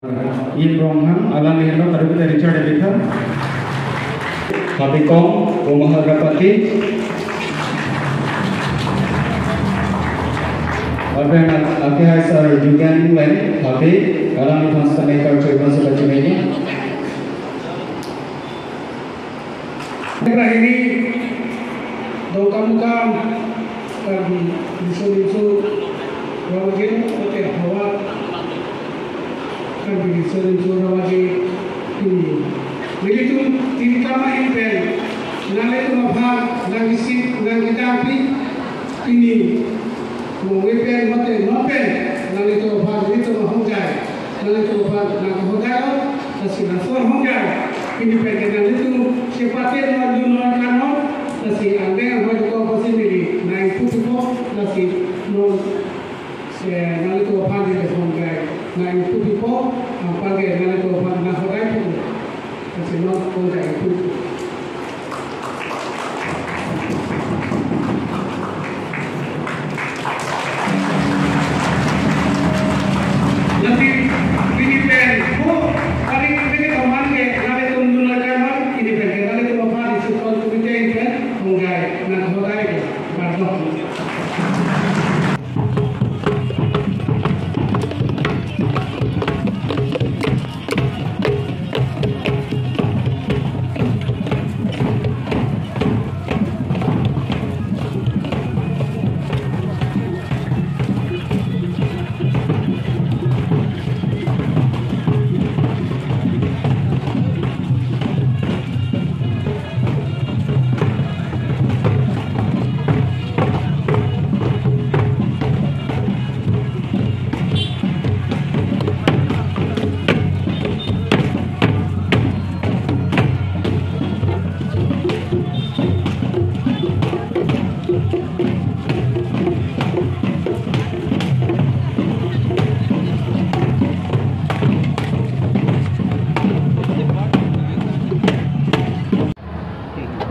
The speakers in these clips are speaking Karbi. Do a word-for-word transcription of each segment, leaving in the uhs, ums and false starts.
Yip Ronghang, alangli henlo Kadokave Richard Abitha. Habe Kong, Omahar Kapati. Lapen akehai Sir Jugan Len, habe, alangliphan sitame karcho-i abang si pachimeni. Akhir ini, Dongkamukam, Karbi Riso Nimso Rong Aje, oke, havar Karbi Riso Nimso Rong Aje pini. Nelitum tingkam ahin pen, nanglitum aphan, nangkesik, nangkedampi, pini. Mo we pen mate non pen, nanglitum aphan, nelitum ahongjai, nanglitum aphan nanghodai lo, lasi laso ahongjai, pini pen ke nanglitum chepate non dun non kan non, lasi angdeng ahoi dokok apotsi neli nang-ingpu pipo, lasi non, eh, nanglitum aphan neli ahongjai nang-ingpu pipo, anparke nanglitum aphan nanghodai pipo. Lasi non ahongjai ingpu. Lasi pini pen, ho, hari ini teman ke, nanglitum dun lakan man, pini pen ke nanglitum aphan isi kon komite pen, ahongjai nanghodai ke, kardom.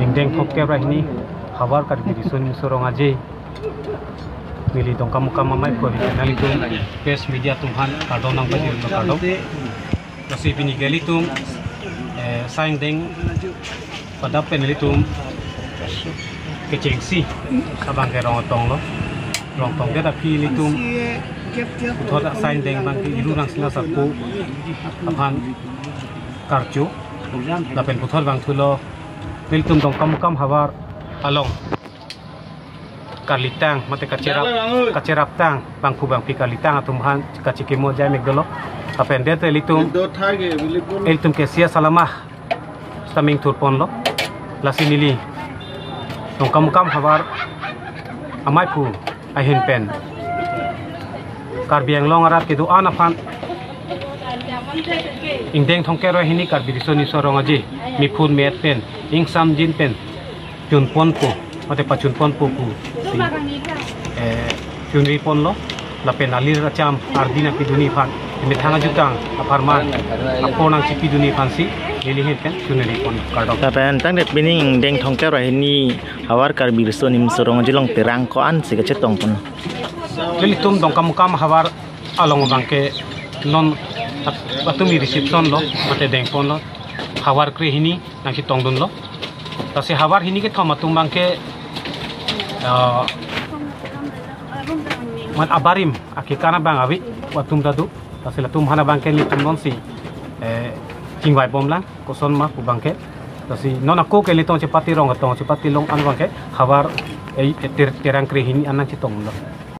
Ingdeng thomkep ra hini havar Karbi Riso Nimso Rong Aje. Neli Dongkamukam amei aphu ahin pen nanglitum press media atum aphan kardom nangpajir, kardom. Lasi pini ke ilitum, eh, saingdeng padap pen ilitum kechengsi abang ke Rong Atong lo. Rong Atong det aphi ilitum puthot saingdeng abang ke Iru Rangsina Sarpo aphan karcho. Lapen puthot vangthulo ilitum Dongkamukam havar along karlitang, mate kacherap, kacheraptang, bangphu bangphi karlitang atum aphan kachekimo jai mek dolo. Lapen det ilitum, ilitum ke sia salama sitame ingthurponlo. Lasi neli Dongkamukam havar amei aphu ahin pen Karbi Anglong arat kedo-an aphan ingdeng thomkep ra hini Karbi Riso Nimso Rong Aje, miphun me-et pen, ingsamjin pen chunponpo, mate pachunponpo pusi, eh, chunriponlo. Lapen alir acham ardi nangpidunji aphan, methang ajutang apharman apor nangchipidunji aphansi neli ahin pen chunripon, kardom. Lapen tangdet pini ingdeng thomkep ra hini havar Karbi Riso Nimso Rong Aje along terang ko-ansi kachetongpon? Ilitum Dongkamukam havar along abang ke non at-, atumi reception lo, mate dengponlo, havar krehini nangchetongdunlo. Lasi havar hini kethom atum abang ke, eh, mat abarim akekan abang ave atum ta do. Lasi latum aphan abang ke ilitum nonsi, eh, chingvaibomlang, koson ma pu abang ke. Lasi non ako ke ilitum chepate Rong Atong chepate along an abang ke havar, eh, ter-, terang krehini an nangchetonglo.